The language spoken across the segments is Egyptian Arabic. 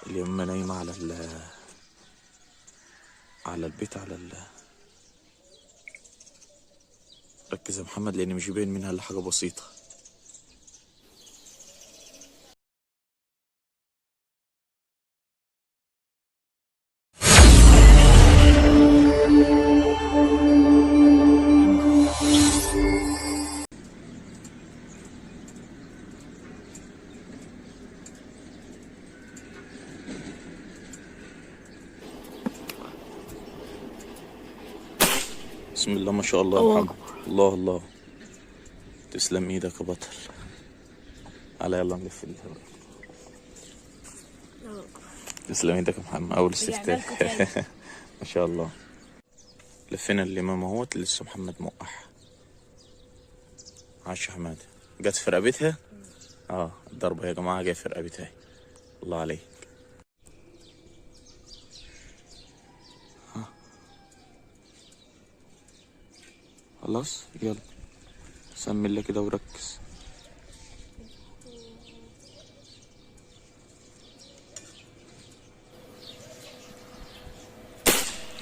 اليمامة نايمة على على البيت على ركز يا محمد لأن مش باين منها إلا حاجة بسيطة. بسم الله ما شاء الله يا محمد. الله الله، تسلم ايدك يا بطل. على يلا نلف الهواء. تسلم ايدك يا محمد، اول استفتاح. ما شاء الله. لفينا اليمامة اهوت، لسه محمد موقح. عاش يا حمادة. جت في رقبتها؟ الضربة يا جماعة جاية في رقبتها. الله عليك. خلاص يلا سمي الله كده وركز.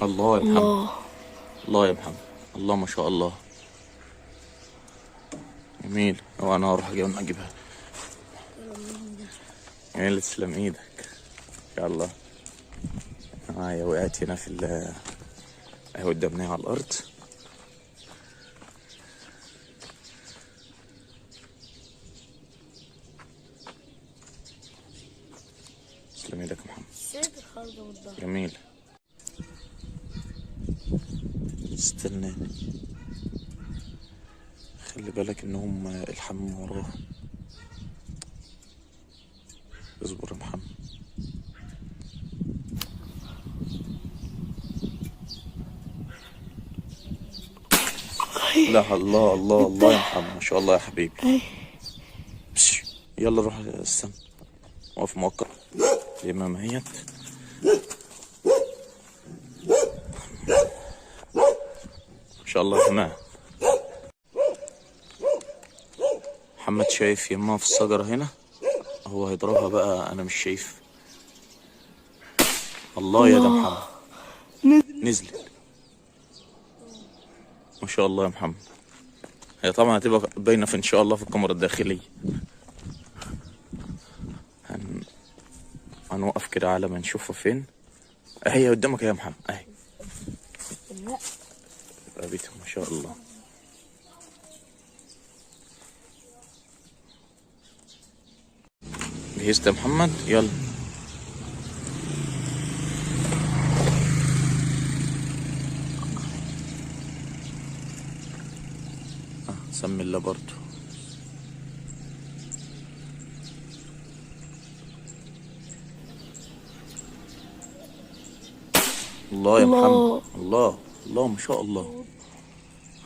الله يا محمد، الله يا محمد، الله ما شاء الله. جميل. هو انا هروح اجيبها. جميل، تسلم ايدك. يلا هي وقعت هنا في اهي قدامنا على الارض. تسلم ايدك يا محمد. جميل. استناني، خلي بالك انهم الحمام وراه. اصبر يا محمد. لا الله الله الله يا محمد، ما شاء الله يا حبيبي. يلا روح استنى، وقف مؤقت. اليمامة اهيت. ما شاء الله يا جماعة. محمد شايف يمامة في الشجرة هنا، هو هيضربها بقى، أنا مش شايف. الله يا ده محمد، نزلت. ما شاء الله يا محمد. هي طبعا هتبقى باينة في إن شاء الله في الكاميرا الداخلية. هنوقف كده على ما نشوفها فين. اهي قدامك يا محمد، اهي رقبتها ما شاء الله. جهزت يا محمد؟ يلا. سمي الله برضو. الله يا محمد، الله الله ما شاء الله.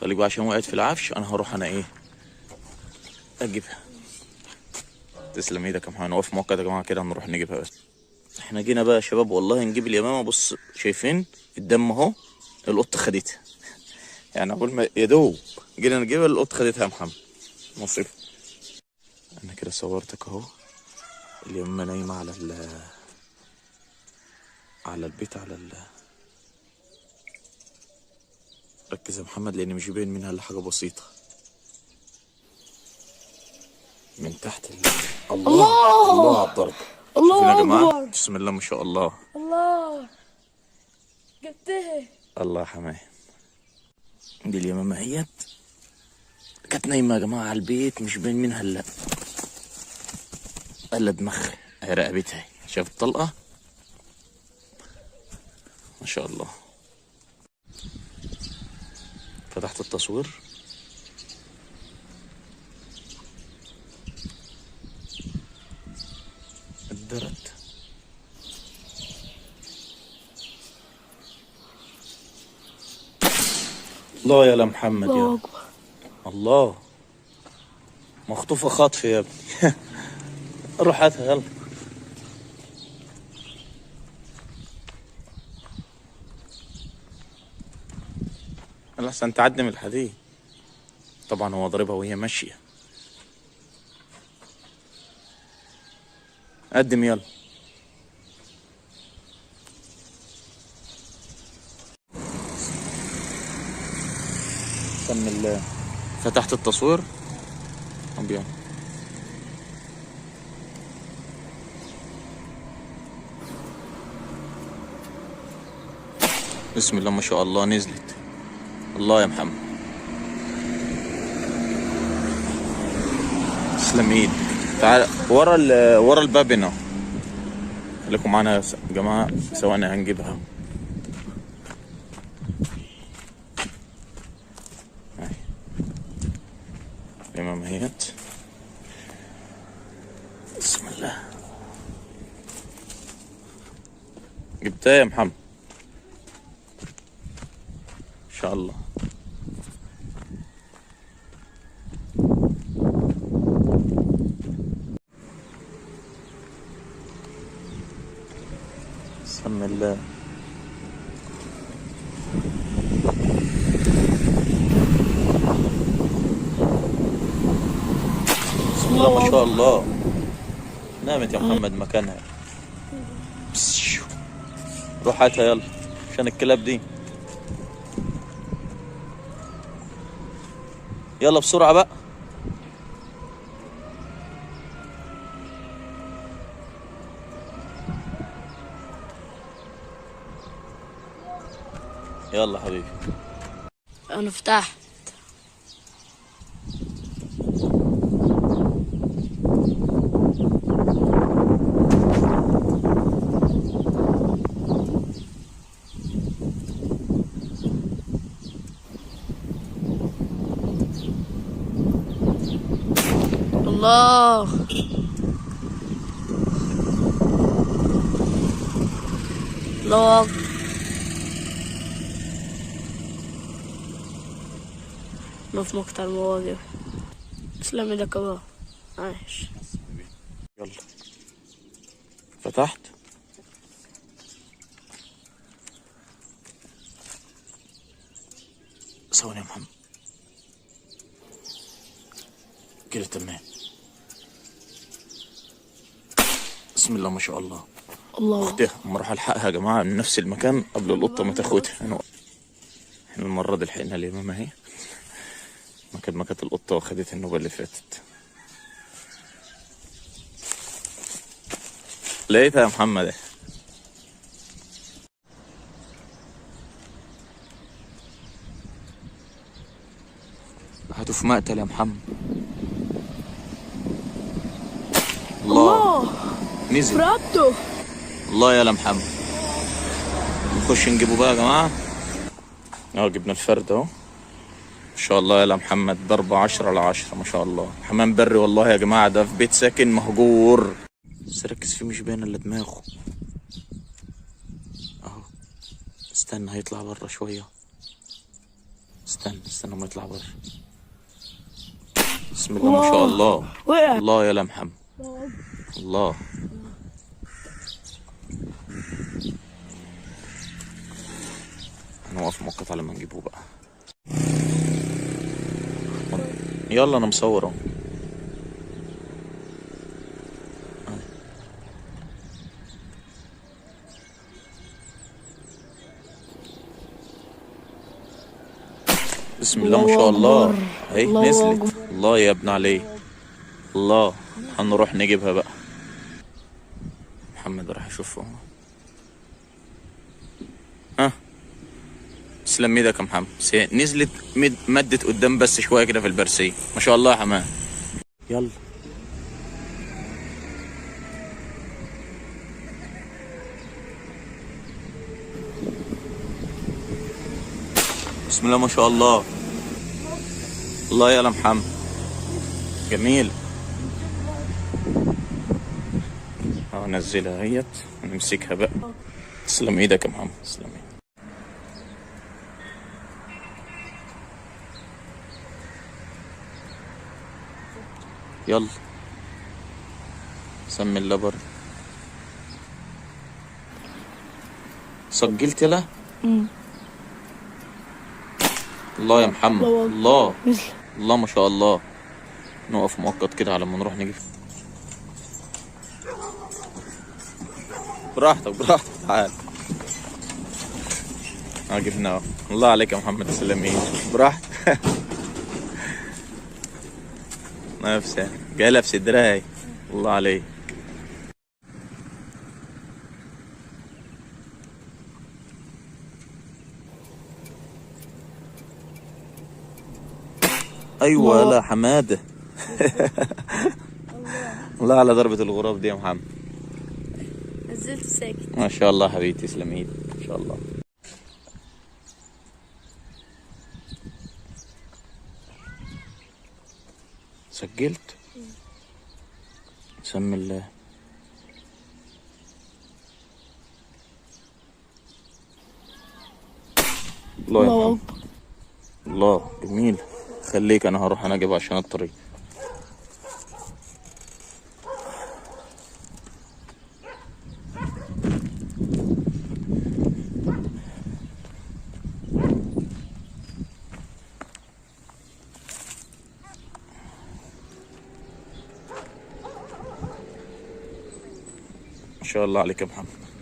خليك بقى عشان وقعت في العفش. انا هروح انا ايه اجيبها. تسلم ايدك يا محمد. نوقف مؤقت يا جماعة كده، هنروح نجيبها. بس احنا جينا بقى يا شباب والله نجيب اليمامة. بص شايفين الدم اهو، القط خدتها. يعني اول ما يا دوب جينا نجيبها القط خدتها يا محمد. نصيب. انا كده صورتك اهو. اليمامة نايمة على على البيت على ركز يا محمد لان مش باين منها الا حاجة بسيطة. من تحت الله الله على الضرب. الله يا جماعة، أكبر. بسم الله ما شاء الله. الله جبتها. الله يا حماه. دي اليمامة اهيت، كانت نايمة يا جماعة على البيت، مش باين منها الا دماغها رقبتها. شايف الطلقة؟ ما شاء الله. فتحت التصوير. اتدرت. الله يا محمد يا الله، مخطوفة خطف يا ابني. روح هاتها يلا. احسن تعدي من الحديد. طبعا هو ضربها وهي ماشية. قدم يلا. سم الله. فتحت التصوير؟ ابيض. بسم الله ما شاء الله نزلت. الله يا محمد، تسلم ايدك. تعال ورا ورا الباب هنا. خليكم معانا يا جماعة، ثواني هنجيبها. تمام اهيت. بسم الله. جبتها يا محمد ان شاء الله. بسم الله. بسم الله ما شاء الله. نامت يا محمد مكانها. روح هاتها يلا عشان الكلاب دي. يلا بسرعة بقى. يلا حبيبي. انا فتحت. الله الله أكبر. في مقطع المواقف. تسلم ايدك يا عايش. يلا فتحت. ثواني يا محمد كده تمام. بسم الله ما شاء الله. الله. اختها اما اروح الحقها يا جماعة من نفس المكان قبل القطة ما تاخدها. احنا المرة دي لحقنا اليمامة اهي، مكان ما كانت القطة واخدت النوبة اللي فاتت. لقيتها يا محمد. هاتوا في مقتل يا محمد. الله نزل ربطه. الله يا محمد. نخش نجيبه بقى يا جماعة. اهو جبنا الفرد اهو. ما شاء الله يا محمد، ضربة 10 على 10 ما شاء الله. حمام بري والله يا جماعة، ده في بيت ساكن مهجور. بس ركز فيه مش باين الا دماغه اهو. استنى هيطلع بره شوية. استنى استنى ما يطلع بره. بسم الله ما شاء الله. الله يا محمد. الله. هنوقف مؤقت على ما نجيبه بقى. يلا انا مصور اهو. بسم الله ما شاء الله. اهي نزلت. الله يا ابن علي. الله. هنروح نجيبها بقى. محمد راح يشوفها. ها تسلم ايدك يا محمد. بس هي نزلت مدت قدام بس شوية كده في البرسيه. ما شاء الله يا حمام. يلا بسم الله ما شاء الله. الله يا محمد جميل. اهو نزلها اهيت ونمسكها بقى. تسلم ايدك يا محمد. تسلم ايدك. يلا سمي الله بر. سجلت له؟ الله يا محمد. الله الله ما شاء الله. نقف مؤقت كده على ما نروح نجيب. براحتك براحتك تعال. جبناه. الله عليك يا محمد. تسلم ايدك. براحتك. نفسها جايلها في صدرها اهي. الله عليك. ايوه الله. لا حمادة. الله على ضربه الغراب دي يا محمد. نزلت ساكت. ما شاء الله حبيبي، تسلم ايدك ان شاء الله. سجلت؟ سم الله. الله يا الله محمد. اكبر. الله جميل. خليك، انا هروح انا اجيب عشان الطريق. ما شاء الله عليك يا محمد.